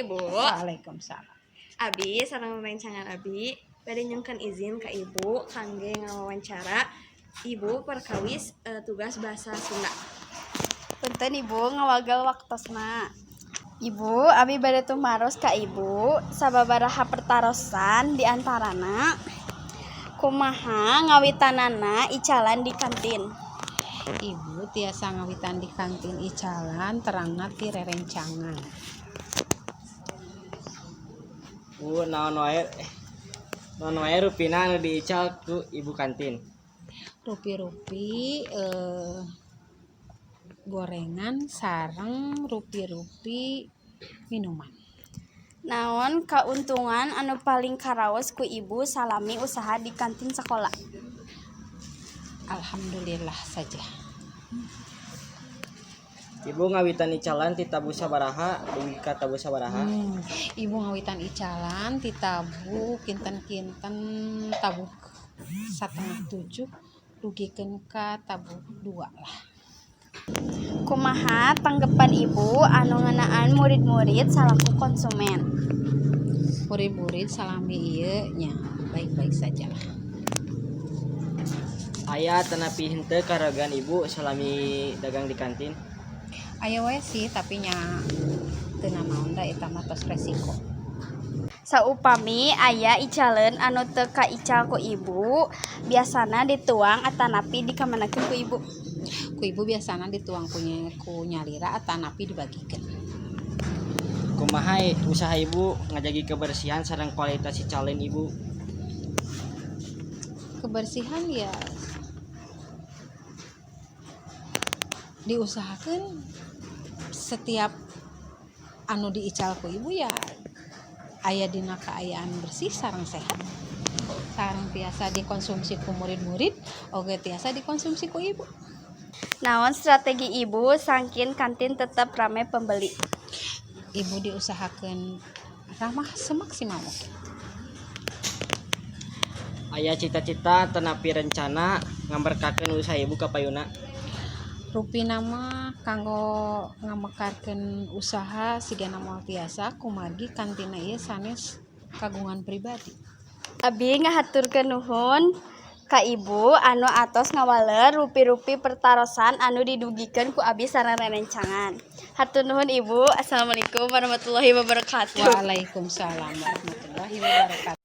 Ibu. Waalaikumsalam. Abi sareng rencangan abi bade nyungkeun izin ka Ibu kangge ngawawancara Ibu perkawis tugas bahasa Sunda. Punten, Ibu, ngawagel waktosna. Ibu, abi bade tumaros ka Ibu sababaraha pertarosan, di antarana kumaha ngawitanana icalan di kantin? Ibu tiasa ngawitan di kantin icalan terangna ti rerencangan. Bu, naon wae rupina anu diical ku ibu kantin? Rupi-rupi gorengan sareng rupi-rupi minuman. Naon kauntungan anu paling karaos ku Ibu salami usaha di kantin sakola? Alhamdulillah saja. Ibu ngawitan icalan ti tabuh sabaraha dugi ka tabuh sabaraha? Ibu ngawitan icalan ti tabuh kinten-kinten tabuh 6.30 dugikeun ka tabuh 2 lah. Kumaha tanggepan Ibu anu ngeunaan murid-murid salaku konsumen? Murid-murid salami ieu nya baik-baik saja lah. Aya atanapi henteu karogan ibu salami dagang di kantin? Aya wae sih, tapi nya teu nanaon, da eta mah tos resiko. Saupami aya icaleun anu teu kaical ku Ibu, biasana dituang atanapi dikamanakeun ku Ibu? Ku ibu biasana dituang ku nyalira atanapi dibagikeun. Kumaha usaha ibu ngajagi kebersihan sareng kualitas icaleun ibu? Kebersihan ya diusahakan setiap anu diical ku ibu ya aya dina kaayaan bersih sareng sehat, sareng tiasa dikonsumsi ku murid-murid oge tiasa dikonsumsi ku ibu. Naon strategi Ibu sangkan kantin tetap rame pembeli? Ibu diusahakan ramah semaksimal mungkin. Aya cita-cita atanapi rencana ngamekarkeun usaha ibu ka payuna? Rupina mah kanggo ngamekarkeun usaha sigana moal tiasa, kumargi kantina ieu sanes kagungan pribadi. Abi ngahaturkeun nuhun ka Ibu anu atos ngawaler rupi-rupi pertarosan anu didugikeun ku abi sareng rerencangan. Hatur nuhun, Ibu. Assalamualaikum warahmatullahi wabarakatuh. Waalaikumsalam warahmatullahi wabarakatuh.